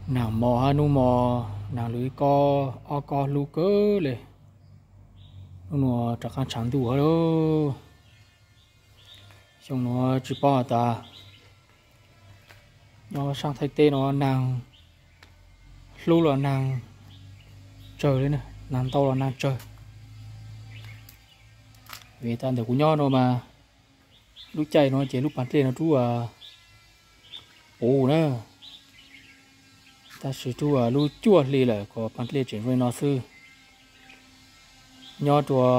Nag hmo hab nub mo, nag lug ib kob ob kob hlub kawg le. Nub nua rov qaab tshaav ntuj hab lauj. Xyoo nuav tsi paub has tas nyob saab Thaib teb nuav nag hlub los nag tsawg le, nag ntau los nag tsawg. Vim tas ntawm kuv nyob nuav mas lub caij nuav ces lub paag dlej nuav tub puv na, tab sis tub lub cuaj hli lawm kuas paag dlej tseem zoo li no xwb. Nyob rua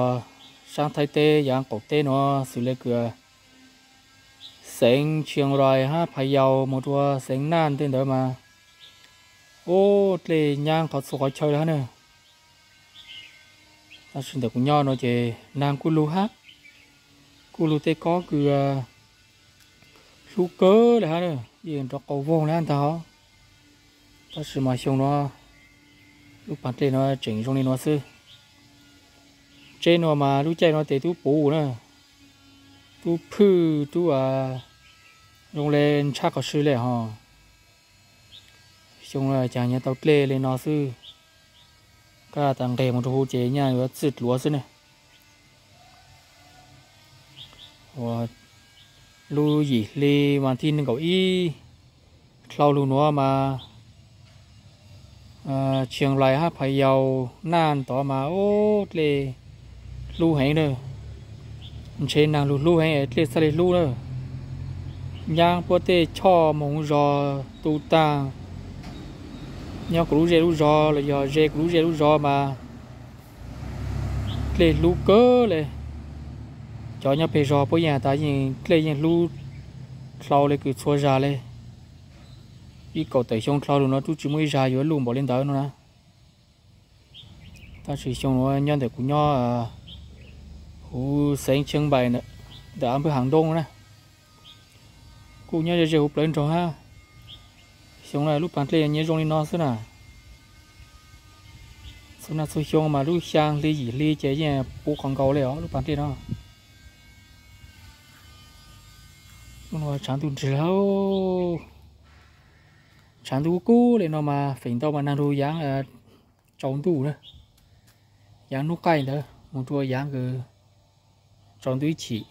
saab Thaib teb yaav qaum teb nuav xws le kws xeev Chiang Rai hab Phas Yau moog rua xeev Naj tej ntawd mas, ub, dlej nyaab qhov txhua qhov chaw le hab na. Tab sis ntawm kuv nyob nuav ces nag kuj lug hab, kuj lug tej kob kws hlub kawg le hab na, yeej nrov qau voog le hab ntag os. Tab sis mas xyoo nuav lub paag dlej nuav tseem zoo li nuav xwb. Tsev nuav mas lub caij nuav tes tub puv na, tub phwj tub zoo le ntshab qhov sw le hos. Xyoo nuav caag nyuav tau dlej le no xwb, kab tas nqeg moog rua huv ces nyaj yuav txwj dluav xwb ne. Ua lub yim hli vas thib nees nkaum ib dlhau lug nuav mas Chiang Rai hab Phas Yau Naj tod mas ub dlej hlub heev na. Ntshe nag lug hlub heev dlej txhaj le hlub na. Nyaab puab tej choj moog zog tu taag, nyob kuv lub zej lub zog los yog ze kuv lub zej lub zog mas dlej hlub kawg le. Cov nyob peg zog puab yeej has tas yeej dlej yeej hlub dlhau le kws txhua zag le. Ib kaum tawm xyoo dlhau lug nuav tub tsi muaj ib zag yuav luj npaum le ntawd no na. Tab sis xyoo nuav nyob ntawm kuv nyob huv xeev Chiang Mai ntawm av npawg Hav Ntoo na, kuj nyob ze ze huv plawv nroog hab. Xyoo nuav lub paag dlej nyiam zoo li no xwb na. Txhua nag txhua xyoo mas lub xyaa hli yim hli ces yeej puv qhov nkaus le os lub paag dlej no. Tshav ntuj nrig lawm, tshav ntuj kub le no mas feem ntau mas nag lug yaav tsaus ntuj na, yaav nub qaij ntawd moog rua yaav kws tsaus ntuj ib chim.